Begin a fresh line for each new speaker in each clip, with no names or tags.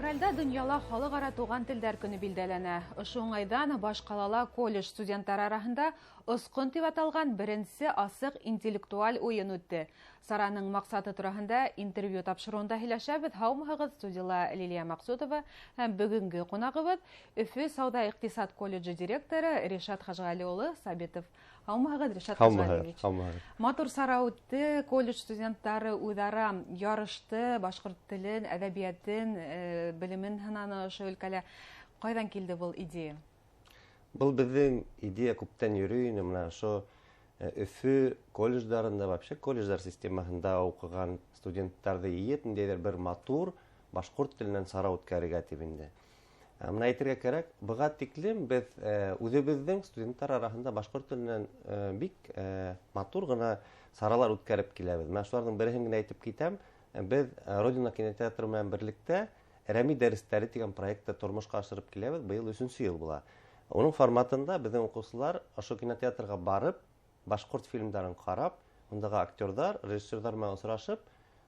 Февралдә донъяла халыҡ-ара туған телдәр көнө билдәләнә. Ошо уңайҙан баш ҡалала колледж студенттары араһында «Осҡон» тип аталған беренсе асыҡ интеллектуаль уйын үтте. Сараның маҡсаты тураһында интервью тапшырыуында һөйләшәбеҙ. Һаумыһығыҙ, студияла Лилия Маҡсутова һәм бөгөнгө ҡунағыбыҙ Өфө сауҙа-иҡтисад колледжы директоры Ришат Хажғәли улы Сабитов. Һаумыһығыҙ, Ришат Хажғәлиевич.
Һаумыһығыҙ.
Матур сара үтте, колледж студенттары үҙ-ара ярышты, башҡорт телен, әҙәбиәтен, белемен һынаны ошо өлкәлә. Ҡайҙан килде был идея?
Был беҙҙең идея күптән йөрөй ине, мына ошо Өфө колледждарында, вообще колледждар системаһында уҡыған студенттарҙы йыйып, ниндәйҙер бер матур башҡорт теленән сара үткәрергә тип инде. Мына әйтергә кәрәк, быға тиклем беҙ үҙебеҙҙең студенттар араһында башҡорт теленән бик матур ғына саралар үткәреп киләбеҙ. Мына шуларҙың береһен генә әйтеп китәм. Беҙ Родина кинотеатры менән берлектә Рәми дәрестәре тигән проектты тормошҡа ашырып киләбеҙ. Быйыл өсөнсө йыл була. Уның форматында беҙҙең уҡыусылар ошо кинотеатрға барып, башҡорт фильмдарын ҡарап, ундағы актерҙар, режиссерҙар менән осрашып,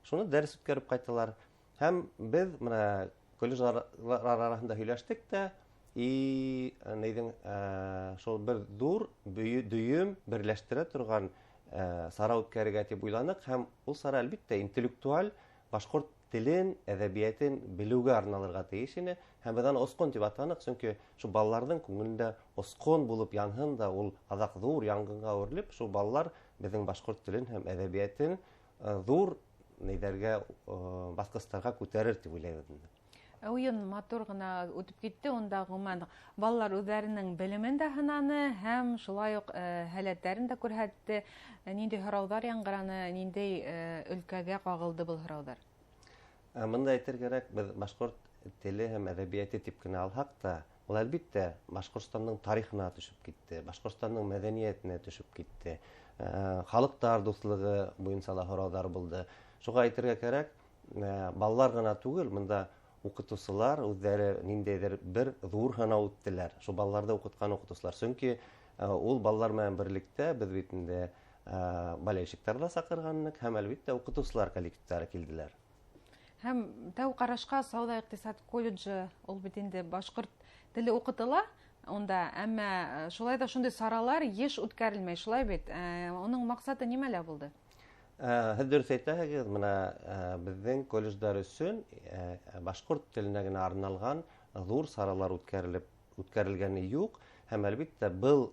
шуны дәрес үткәреп ҡайталар. Һәм беҙ мына колледждар араһында һөйләштек тә, и нейҙең шул бер ҙур дөйөм берләштерә торған сара үткәрергә тип уйланыҡ, һәм ул сара әлбиттә интеллектуаль башҡорт телен, әҙәбиәтен белеүгә арналырға тейеш ине. Һәм беҙ аны «Осҡон» тип атаныҡ, сөнки шул балаларҙың күңелендә осҡон булып янһын да, ул аҙаҡ ҙур янғынға әүерелеп, шул балалар беҙҙең башҡорт телен һәм әҙәбиәтен ҙур нейҙәргә, баҫҡыстарға күтәрер тип уйлайбыҙ инде.
Уйын матур ғына үтеп китте, унда ғөмүмән балалар үҙҙәренең белемен дә һынаны һәм шулай уҡ һәләттәрен дә күрһәтте. Ниндәй һорауҙар яңғыраны, ниндәй өлкәгә ҡағылды был һорауҙар?
Мында әйтер кәрәк, беҙ башҡорт теле һәм әҙәбиәте тип кенә алһаҡ та, ул әлбиттә Башҡортостандың тарихына төшөп китте, Башҡортостандың мәҙәниәтенә төшөп китте, халыҡтар дуҫлығы буйынса ла һорауҙар булды. Шуға әйтергә кәрәк, балалар ғына түгел, мында уҡытыусылар үҙҙәре ниндәйҙер бер ҙур һынау үттеләр. Шул балаларҙы уҡытҡан уҡытыусылар. Сөнки ул балалар менән берлектә беҙ бит инде болельщиктар ҙа саҡырғанлыҡ һәм әлбиттә уҡытыусылар коллективтары килделәр.
Һәм тәү ҡарашҡа сауҙа-иҡтисад колледжы ул бит инде башҡорт теле уҡытыла унда, әммә шулай ҙа шундай саралар йыш үткәрелмәй, шулай бит? Уның маҡсаты нимәлә булды?
Һеҙ дөрөҫ әйтәһегеҙ, мына беҙҙең колледждар өсөн башҡорт теленә генә арналған ҙур саралар үткәрелгәне юҡ. Һәм әлбиттә был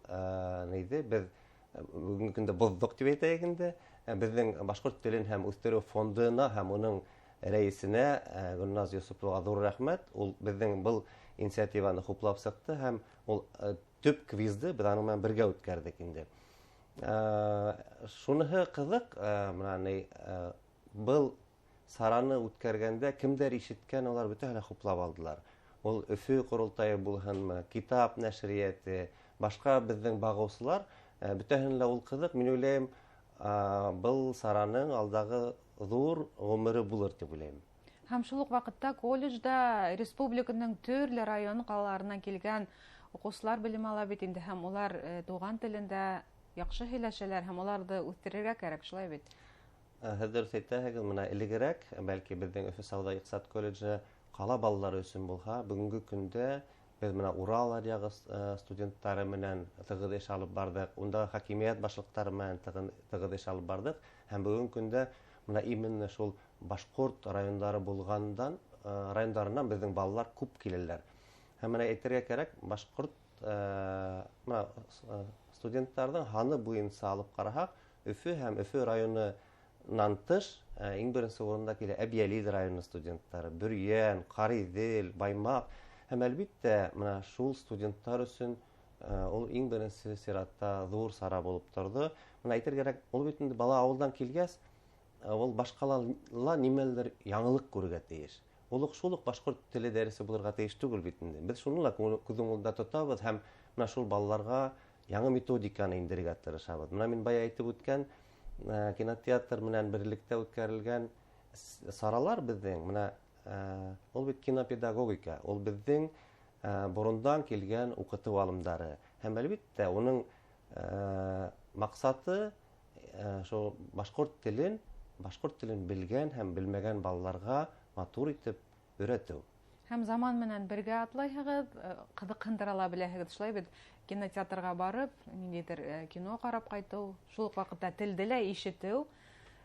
нейҙе беҙ бөгөнгө көндә боҙҙоҡ тип әйтәйек инде. Беҙҙең башҡорт телен һәм үҫтереү фондына һәм уның рәйесенә Гөлназ Йосоповаға ҙур рәхмәт. Ул беҙҙең был инициативаны хуплап сыҡты һәм ул төп квизды беҙ аның менән бергә үткәрҙек инде. Шуныһы ҡыҙыҡ, мына ни, был сараны үткәргәндә кемдәр ишеткән, улар бөтәһе лә хуплап алдылар. Ул Өфө ҡоролтайы булһынмы, китап нәшриәте, башҡа беҙҙең бағыусылар, бөтәһен лә ул ҡыҙыҡ. Мин уйлайым, был сараның алдағы ҙур ғүмере булыр тип уйлайым.
Һәм шул уҡ ваҡытта колледжда республиканың төрлө район ҡалаларынан килгән уҡыусылар белем ала бит инде, һәм улар туған телендә яҡшы һөйләшәләр һәм уларҙы үҫтерергә кәрәк, шулай бит?
Һеҙ дөрөҫ әйтәһегеҙ, мына элегерәк, бәлки беҙҙең Өфө сауҙа-иҡтисад колледжы ҡала балалары өсөн булһа, бөгөнгө көндә беҙ мына Урал аръяғы студенттары менән тығыҙ эш алып барҙыҡ, ундағы хакимиәт башлыҡтары менән тығыҙ эш алып барҙыҡ, һәм бөгөнгө көндә мына именно шул башҡорт райондары булғандан, райондарынан беҙҙең балалар күп киләләр. Һәм мына әйтергә кәрәк, башҡорт мына студенттарҙың һаны буйынса алып ҡараһаҡ, Өфө һәм Өфө районынан тыш, иң беренсе урында килә Әбйәлил районы студенттары, Бөрйән, Ҡариҙел, Баймаҡ. Һәм әлбиттә мына шул студенттар өсөн ул иң беренсе сиратта ҙур сара булып торҙо. Мына әйтергә кәрәк, ул бит инде бала ауылдан килгәс, ул башҡалала нимәлер яңылыҡ күрергә тейеш. Ул уҡ шул уҡ башҡорт теле дәресе булырға тейеш түгел бит инде. Беҙ шуны ла күҙ уңында тотабыҙ һәм мына шул балаларға яңы методиканы индерергә тырышабыҙ. Мына мин бая әйтеп үткән, кинотеатр менән берлектә үткәрелгән саралар беҙҙең, мына, ул бит кинопедагогика, ул беҙҙең, борондан килгән уҡытыу алымдары. Һәм әлбиттә уның, маҡсаты, шул башҡорт телен белгән һәм белмәгән балаларға матур итеп өйрәтеү.
Һәм заман менән бергә атлайһығыҙ, ҡыҙыҡһындыра ла беләһегеҙ, шулай бит, кинотеатрға барып, ниндәйҙер кино ҡарап ҡайтыу, шул уҡ ваҡытта телде лә ишетеү.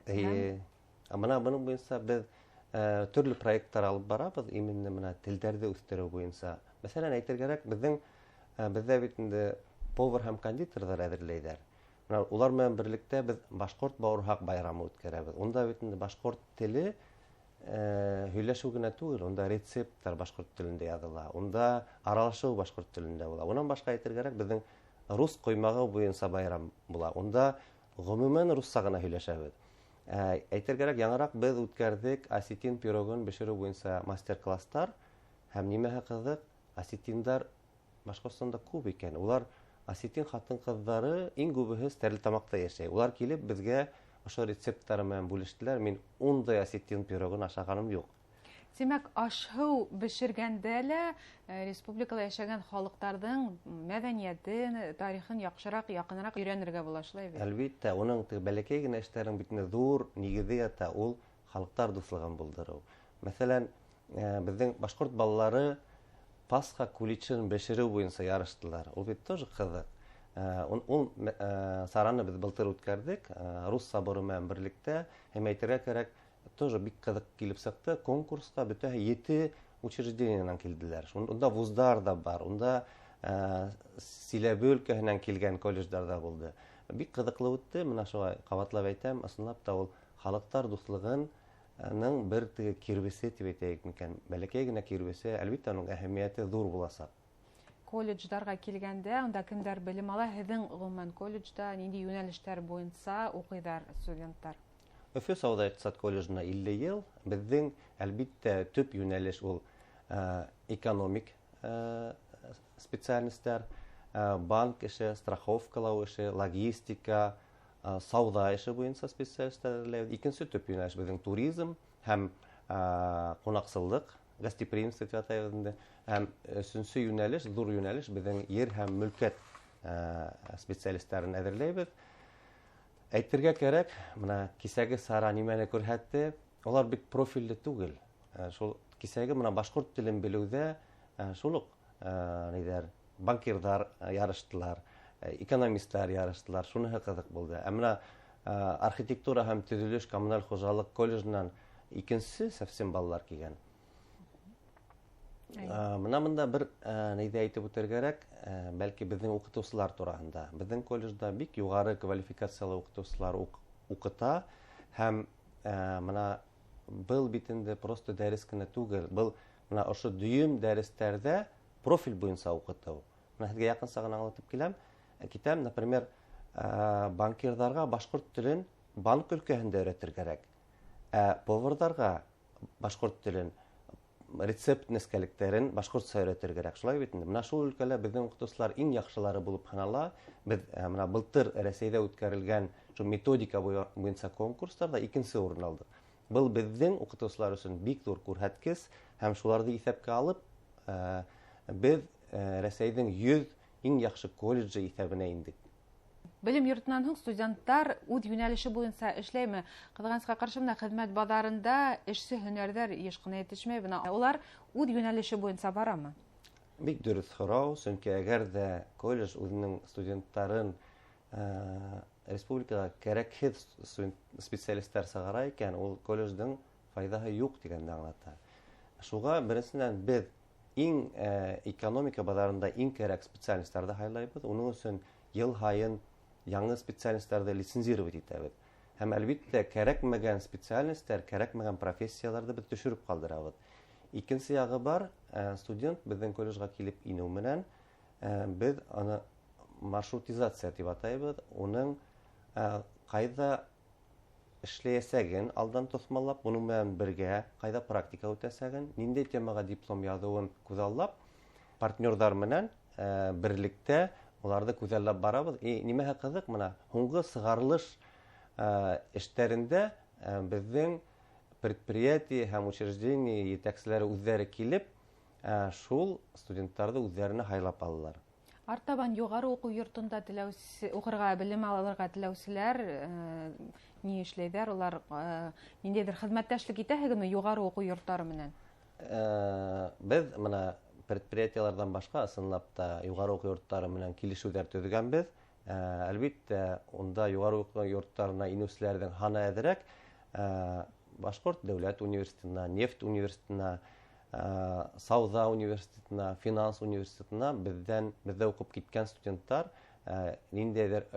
Эйе. Бына бының буйынса беҙ төрлө проекттар алып барабыҙ, именно бына телдәрҙе үҫтереү буйынса. Мәҫәлән, әйтергә кәрәк, беҙҙә бит инде повар һәм кондитерҙар әҙерләйҙәр. Бына улар менән берлектә беҙ башҡорт бауырһаҡ байрамы үткәрәбеҙ. Унда бит инде башҡорт теле һөйләшеү генә түгел, унда рецепттар башҡорт телендә яҙыла, унда аралашыу башҡорт телендә була. Унан башҡа әйтергә кәрәк, беҙҙең рус ҡоймағы буйынса байрам була. Унда ғөмүмән русса ғына һөйләшәбеҙ. Әйтергә кәрәк, яңыраҡ беҙ үткәрҙек осетин пирогын бешереү буйынса мастер-класстар. Һәм нимәһе ҡыҙыҡ, осетиндар Башҡортостанда күп икән. Улар осетин ҡатын-ҡыҙҙары иң күбеһе Стәрлетамаҡта йәшәй. Улар килеп беҙгә ошо рецепттары менән бүлештеләр. Мин ундай осетин пирогын ашағаным юҡ.
Тимәк, аш-һыу бешергәндә лә республикала йәшәгән халыҡтарҙың мәҙәниәтен, тарихын яҡшыраҡ, яҡыныраҡ өйрәнергә була, шулай бит?
Әлбиттә, уның теге бәләкәй генә эштәренең бит инде ҙур нигеҙе ята, ул халыҡтар дуҫлығын булдырыу. Мәҫәлән, беҙҙең башҡорт балалары Пасха куличын бешереү буйынса ярыштылар. Ул бит тоже ҡыҙыҡ. Ул сараны беҙ былтыр үткәрҙек, рус соборы менән берлектә. Һәм әйтергә кәрәк, тоже бик ҡыҙыҡ килеп сыҡты. Конкурсҡа бөтәһе 7 учреждениенан килделәр. Унда вуздар ҙа бар, унда Силәбе өлкәһенән килгән колледждар ҙа булды. Бик ҡыҙыҡлы үтте. Мына шулай ҡабатлап әйтәм, ысынлап та ул халыҡтар дуҫлығының бер теге кирбесе тип әйтәйек микән, бәләкәй генә кирбесе, әлбиттә, уның әһәмиәте ҙур буласаҡ.
Колледждарға килгәндә, унда кемдәр белем ала? Һеҙҙең ғөмүмән колледжда ниндәй йүнәлештәр буйынса уҡыйҙар студенттар?
Өфө сауҙа иҡтисад колледжына 50 йыл. Беҙҙең, әлбиттә, төп йүнәлеш ул экономик специальностар, банк эше, страховкалау эше, логистика, сауҙа эше буйынса специалисттар әҙерләйбеҙ. Икенсе төп йүнәлеш беҙҙең туризм һәм ҡунаҡсыллыҡ, гостеприимство тип атайбыҙ инде. Һәм өсөнсө йүнәлеш, ҙур йүнәлеш беҙҙең ер һәм мөлкәт специалисттарын әҙерләйбеҙ. Әйтергә кәрәк, бына кисәге сара нимәне күрһәтте? Улар бик профилле түгел. Шул кисәге бына башҡорт телен белеүҙә шул уҡ ниҙәр, банкирҙар ярыштылар, экономисттар ярыштылар. Шуныһы ҡыҙыҡ булды. Ә бына архитектура һәм төҙөлөш коммуналь хужалыҡ колледжынан икенсе совсем балалар килгән. Бына бында бер нейҙе әйтеп үтергә кәрәк, бәлки беҙҙең уҡытыусылар тураһында. Беҙҙең колледжда бик юғары квалификациялы уҡытыусылар уҡыта һәм бына был бит инде просто дәрес кенә түгел, был бына ошо дөйөм дәрестәрҙә профиль буйынса уҡытыу. Бына һеҙгә яҡынса ғына аңлатып киләм. Китәм, например, банкирҙарға башҡорт телен банк өлкәһендә өйрәтер кәрәк. Ә поварҙарға башҡорт телен, рецепт нескәлектәрен башҡортса өйрәтер кәрәк. Шулай бит инде. Бына шул өлкәлә беҙҙең уҡытыусылар иң яҡшылары булып һанала. Беҙ бына былтыр Рәсәйҙә үткәрелгән шул методика буйынса конкурстарҙа икенсе урын алдыҡ. Был беҙҙең уҡытыусылар өсөн бик ҙур күрһәткес һәм шуларҙы иҫәпкә алып, беҙ Рәсәйҙең 100 иң яҡшы колледжы иҫәбенә индек.
Белем йортонан һуң студенттар үҙ йүнәлеше буйынса эшләйме? Ҡыҙғанысҡа ҡаршы, бына хеҙмәт баҙарында эшсе һөнәрҙәр йыш ҡына етешмәй. Бына улар үҙ йүнәлеше буйынса барамы?
Бик дөрөҫ һорау, сөнки әгәр ҙә колледж үҙенең студенттарын республикаға кәрәкһеҙ специалисттар сығара икән, ул колледждың файҙаһы юҡ тигәнде аңлата. Шуға беренсенән беҙ иң экономика баҙарында иң кәрәк специалисттарҙы һайлайбыҙ. Уның өсөн йыл һайын яңы специалисттарҙы лицензировать итәбеҙ. Һәм әлбиттә кәрәкмәгән специальностьтар, кәрәкмәгән профессияларҙы беҙ төшөрөп ҡалдырабыҙ. Икенсе яғы бар, студент беҙҙең колледжға килеп инеү менән беҙ аны маршрутизация тип атайбыҙ. Уның ҡайҙа эшләйәсәген алдан тоҫмаллап, уның менән бергә ҡайҙа практика үтәсәген, ниндәй темаға диплом яҙыуын күҙаллап, партнерҙар менән берлектә уларҙы күҙаллап барабыҙ. И нимәһе ҡыҙыҡ, бына һуңғы сығарылыш эштәрендә беҙҙең предприятие һәм учреждение етәкселәре үҙҙәре килеп, шул студенттарҙы үҙҙәренә һайлап алалар.
Артабан юғары уҡыу йортонда уҡырға, белем алырға теләүселәр ни эшләйҙәр? Улар ниндәйҙер хеҙмәттәшлек итәһегеҙме юғары уҡыу йорттары менән?
Беҙ мына предприятиеларҙан башҡа ысынлап та юғары уҡыу йорттары менән килешеүҙәр төҙөгәнбеҙ. Әлбиттә, унда юғары уҡыу йорттарына инеүселәрҙең һаны әҙерәк. Башҡорт дәүләт университетына, нефть университетына, сауҙа университетына, финанс университетына беҙҙә уҡып киткән студенттар ниндәйҙер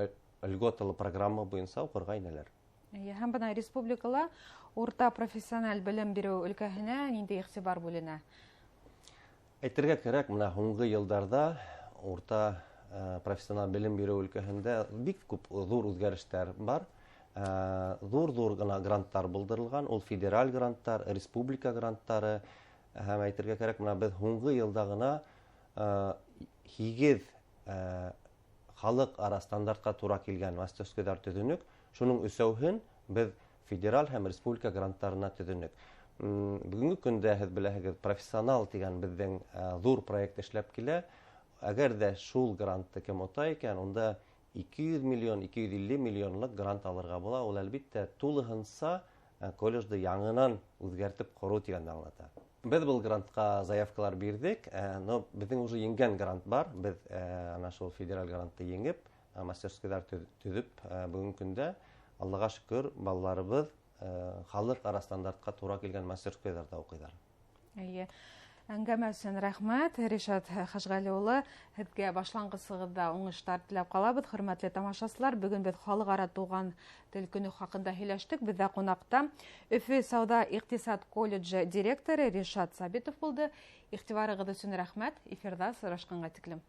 льготалы программа буйынса уҡырға инәләр.
Һәм бына республикала урта профессиональ белем биреү өлкәһенә ниндәй иғтибар бүленә?
Әйтергә кәрәк, мына һуңғы йылдарҙа урта профессиональ белем биреү өлкәһендә бик күп ҙур үҙгәрештәр бар. Ҙур-ҙур ғына гранттар булдырылған, ул федераль гранттар, республика гранттары. Һәм әйтергә кәрәк, мына беҙ һуңғы йылда ғына 8 халыҡ-ара стандартҡа тура килгән мастерскойҙар төҙөнөк. Шуның өсәүһен беҙ федераль һәм республика гранттарына төҙөнөк. Бөгөнгө көндә һеҙ беләһегеҙ, профессионал тигән беҙҙең ҙур проект эшләп килә. Әгәр ҙә шул грантты кем ота икән, унда 200 миллион, 250 миллионлыҡ грант алырға була. Ул әлбиттә тулыһынса колледжды яңынан үҙгәртеп ҡороу тигәнде аңлата. Беҙ был грантҡа заявкалар бирҙек, но беҙҙең уже еңгән грант бар. Беҙ ана шул федераль грантты еңеп, мастерскойҙар төҙөп, бөгөнгө көндә Аллаға шөкөр, балаларыбыҙ халыҡ-ара стандартҡа тура килгән мастерскойҙарҙа уҡыйҙар.
Эйе. Әңгәмә өсөн рәхмәт, Ришат Хәжғәли улы. Һеҙгә башланғысығыҙҙа уңыштар теләп ҡалабыҙ. Хөрмәтле тамашасылар, бөгөн беҙ халыҡ-ара туған тел көнө хаҡында һөйләштек. Беҙҙә ҡунаҡта Өфө сауҙа иҡтисад колледжы директоры Ришат Сабитов булды. Иғтибарығыҙ өсөн рәхмәт. Эфирҙа осрашҡанға тиклем.